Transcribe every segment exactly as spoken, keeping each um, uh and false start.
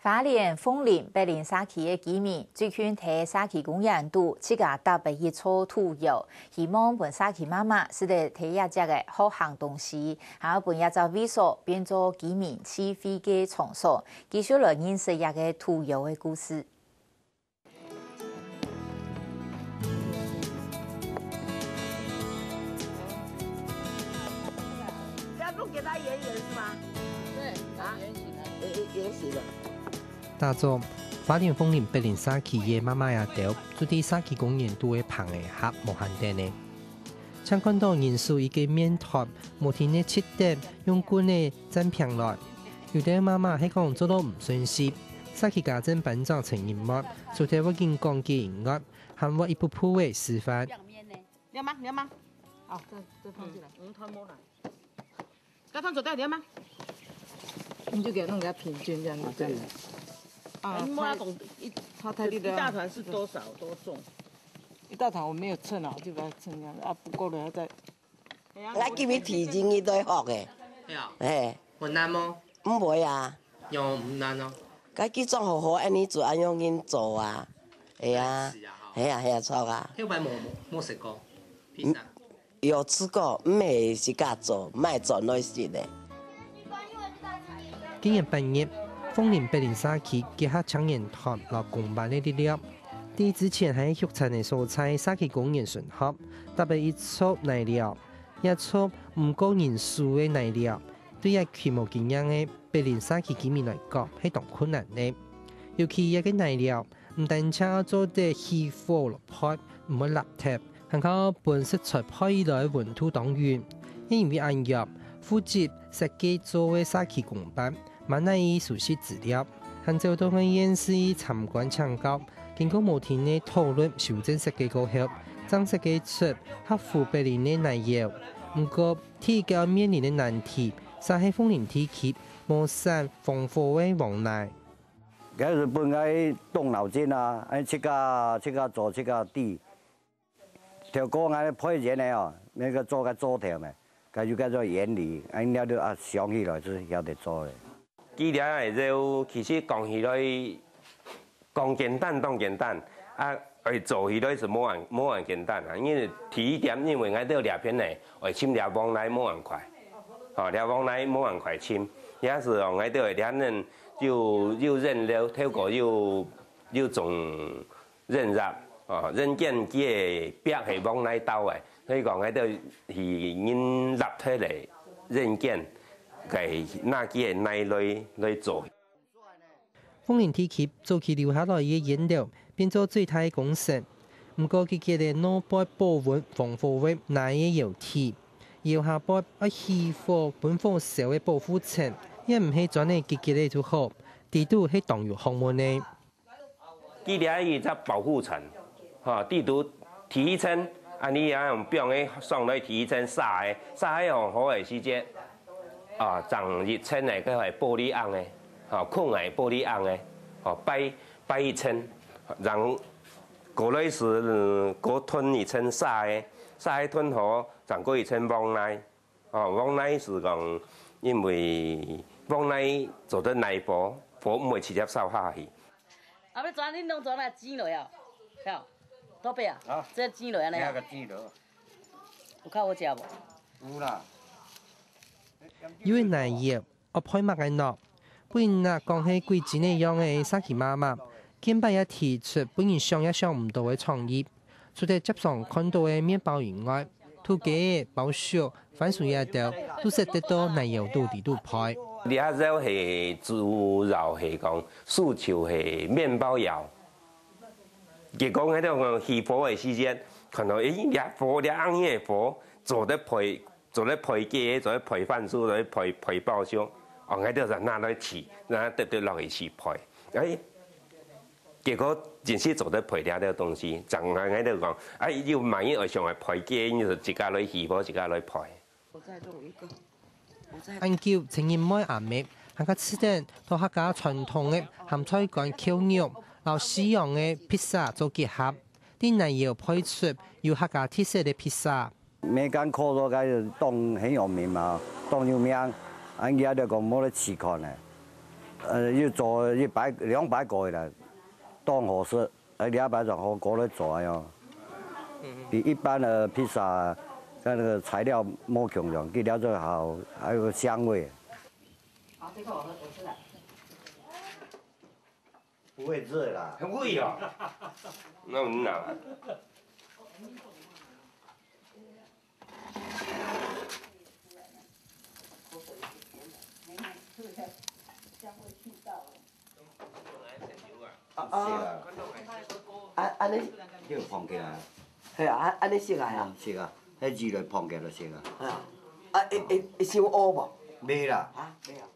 花蓮鳳林柏林社區个居民最近在社區公園肚自家搭了一座土窯，希望分社區媽媽使得在這跡个好行東西，還有分這隻位所變做居民聚會个場所。繼續來認識這个土窯个故事。 要弄給它圓圓是嗎？對，啊，圓形的。圆形的。打早，花蓮鳳林柏林社區个媽媽仔兜，就在社區公園肚个棚仔下無閒等呢。正看到人手一個麵團，無停个切等，用棍仔 攢平來。有兜媽媽係講做到毋順序，煞去家政班長陳英妹，除忒會緊講解以外，還會一步步仔示範。你要嗎？你要嗎？好，再再放进来。嗯，他摸来。刚放走掉，你要吗？你就给它弄给它平均这样就对了。啊，你摸它懂一它太利了。一大团是多少多重？一大团我没有称啊，就把它称这样啊，不够的要再 我今日提前日都學个，係啊，嘿，困難無？毋會啊，有毋難哦。該佢裝好好，恁呢做，恁樣緊做啊，係啊，係啊，係啊，著啊。後擺無無食過披薩？有食過，毋係自家做，買轉來食个。今年八月，鳳林柏林社區結合青年團摎公辦个力量，在之前還畜產个所在社區公園巡學，搭了一座泥寮。 這座毋過人手个泥寮，對這群無經驗个柏林社區居民來講係當困難个。尤其這个泥寮，毋單淨做得起火摎焙，毋會塌忒，還靠分食材焙起來个溫度當穩。也因為恁樣，負責設計做个社區公辦， 滿哪意熟悉資料，還走到外縣市參觀請教，經過無停个討論修正設計過後，正設計出合乎柏林个泥窯。毋過，第一個面臨个難題，就係鳳林地區無產防火个黃泥。該係分𠊎動腦筋啊，愛自家自家做自家知。 頭過𠊎配件个哦，那個做个做頭咩，該就叫做原理，恁樣就啊想起來就曉得做了。佢這个就其實講起來，講簡單當簡單，啊，愛做起來係無恁無恁簡單啊。因為第一點，因為𠊎兜這片呢，愛尋這黃泥無恁快，吼，這黃泥無恁快尋，也係哦，𠊎兜這人又又認了，頭過又又種 認識，哦，認見佢个壁係往哪兜个，所以講，該兜係人立忒个認見，該拿佢个泥來來做。鳳林地區早期留下來个煙樓，變做最大个工程。毋過，佢个內背保溫防火个泥个窯體，窯下背愛起火分火燒个保護層，也毋係磚仔結結个就好，底肚係當有學問个。 佢這一隻保護層，吼，底肚第一層，恁呢啊，用放个上來第一層沙个，沙个用好个時節，啊，正一層呢，佢係玻璃罌个，吼，空个玻璃罌个，吼，擺擺一層，然後過來係，嗯，過囤一層沙个，沙个囤好，正過一層黃泥。 哦，黃泥係講，因為黃泥做得耐火，火毋會直接燒下去。啊，要轉，恁攏轉來煎落啊？吼，都白啊，啊，這煎落安尼啊？你那個煎落。有較好食無？有啦。有个泥窯，愛配麼个呢？ 本來講係鬼精个樣个社區媽媽，見擺也提出分人想也想毋到个創意。除忒桌上看到个麵包以外，土雞仔、包粟、番薯這兜，都食得到泥窯肚底肚焙。這就係主要係講訴求係麵包窯。結果𠊎兜講起火个時節，看到，咦，這火，這恁樣个火，做得焙 做得焙雞，做得焙番薯，做得焙焙包粟，哦，𠊎兜就拿來試，拿得得落去試焙。哎，結果真係做得焙這兜東西，正𠊎兜講，哎，有萬一愛想愛焙雞，你就自家來起火，自家來焙。我再弄一個，我再恁久，陳英妹阿姆還較試等到客家傳統个鹹菜乾扣肉，摎西洋个披薩做結合，在泥窯焙出有客家特色个披薩。 梅乾扣肉該係當很有名嘛，當有名，恁樣就講無得試看呢。呃，又做一百、兩百个啦，當好食，而且擺上好過來做哦。比一般的披薩，它那個材料無共樣，佢料最好，還有香味。好，最後我喝，我吃了。不會熱啦。很會啊。那我拿。啊，啊，啊，按呢，你有放起來啊？係啊，按呢食啊，係啊。食啊，彼魚來放起來就食啊。係啊，啊，會、會、會傷烏無？袂啦。啊，袂啊。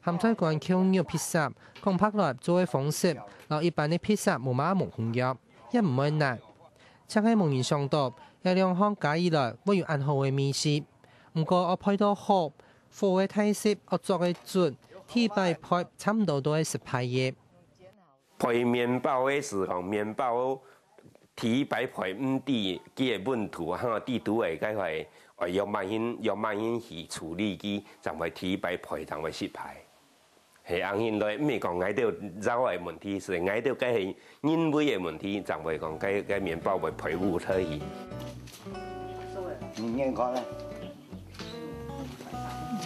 鹹菜乾扣肉披薩，講白來做个方式，摎一般个披薩無麼無共樣，也毋會難。淨係無人想到，這兩項加起來會有恁好个味緒。毋過愛焙到好，火个大細愛捉个準，第一擺焙差毋多都愛失敗个。 焙麵包个時候，麵包第一擺焙毋知佢个溫度哈，底肚个該塊，愛用麼人、用麼人去處理佢，正會第一擺焙正會失敗。係，恁樣來，毋係講𠊎兜做个問題，係𠊎兜該係人為个問題，正會講該、該麵包會焙烏忒去。你、你看呢？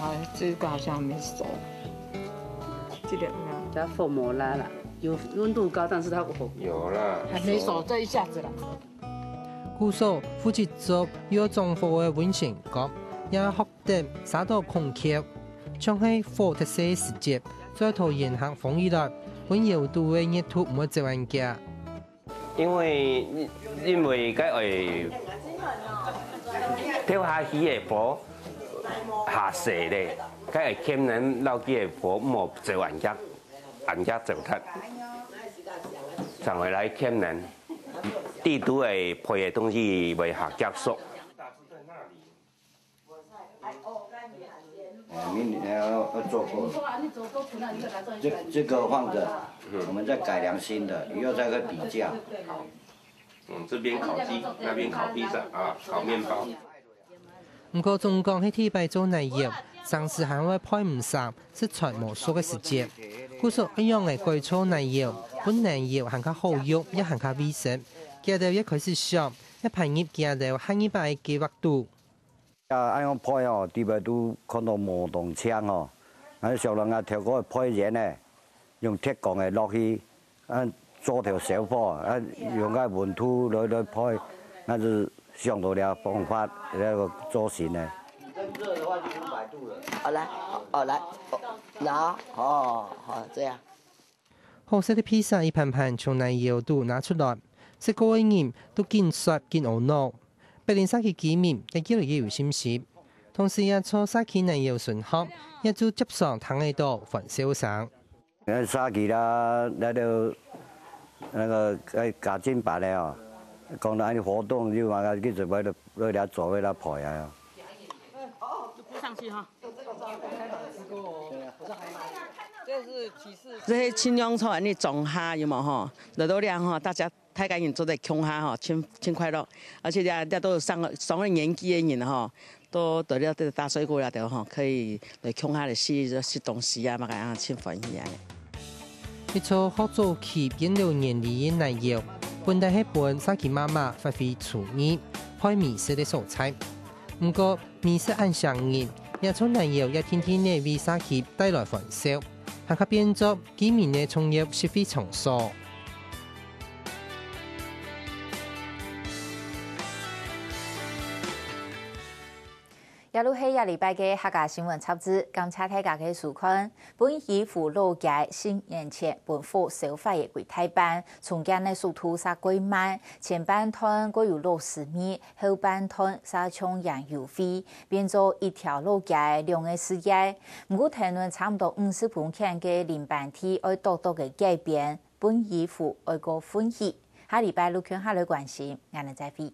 哎，這個好像還沒熟。這個呢？它火沒拉啦，有溫度高，但是它火有啦。還沒熟，這一下子啦。故所負責做又愛掌火个文成哥，也學等儕到孔口，像係火忒細个時節，就愛摎煙盒封起來，分窯肚个熱度毋會走恁遽。 因為、因為該愛，頭下起个火較細咧，該愛牽等摎佢个火莫走恁遽，恁遽走忒，正會來牽等，底肚个焙个東西會較遽熟。 哎，明年要、要做過。這、這個放著，我們再改良新的，以後再會比較。嗯，這邊烤雞，那邊烤披薩啊，烤麵包。毋過總講係第一擺做奶油，常時還會焙毋成，食材無熟个時節。故所愛仰仔改做奶油，分奶油還較好用，也還較衛生。佢兜也開始想，愛搬入佢兜下二擺个計畫肚。 啊，恁樣焙哦，底背都看到無當淨哦。啊，像人家頭過焙煎呢，用鐵管个落去，啊，做條小火，啊，用个溫度來、來焙，那是想到了方法，那個做成呢。更熱的話就五百度了。好，來，好，好，來，好，拿，好，好，這樣。 好食个披薩一盤盤從奶油肚拿出來，食過个人都緊說緊懊惱。柏林社區居民也越來越有信心，同時也在社區奶油脣項，也就輒常聽得到歡笑聲。呃，社區啦，該兜，該个，該家政班个哦，講到恁樣活動，就嘛，一直為了、為了做，為了焙啊。就鋪上去哈。 這係盡量在恁樣莊下有無吼？來到這吼，大家大家人做得共下吼，盡、盡快樂。而且這、這都上、上了年紀个人吼，都得了這打水果了的吼，可以來共下來食、食東西啊，麼个啊，盡歡喜啊。一座學早期菸樓原理个奶油，本來係分社區媽媽發揮廚藝、焙美食个所在。毋過， 美食恁餳人，這座奶油也定定仔為社區帶來歡笑，還較變做居民个重要聚會場所。這就係這禮拜个客家新聞雜誌，感謝大家个收看。 分溪湖老街十年前分火燒壞个歸大範，重建个速度煞過慢，前半段過有老滋味，後半段煞像樣優惠，變做一條老街兩个世界。毋過，跈等差毋多五十分遠个林班地愛堵堵个改變，分溪湖愛過分溪。下禮拜就共下來關心，𠊎等再會。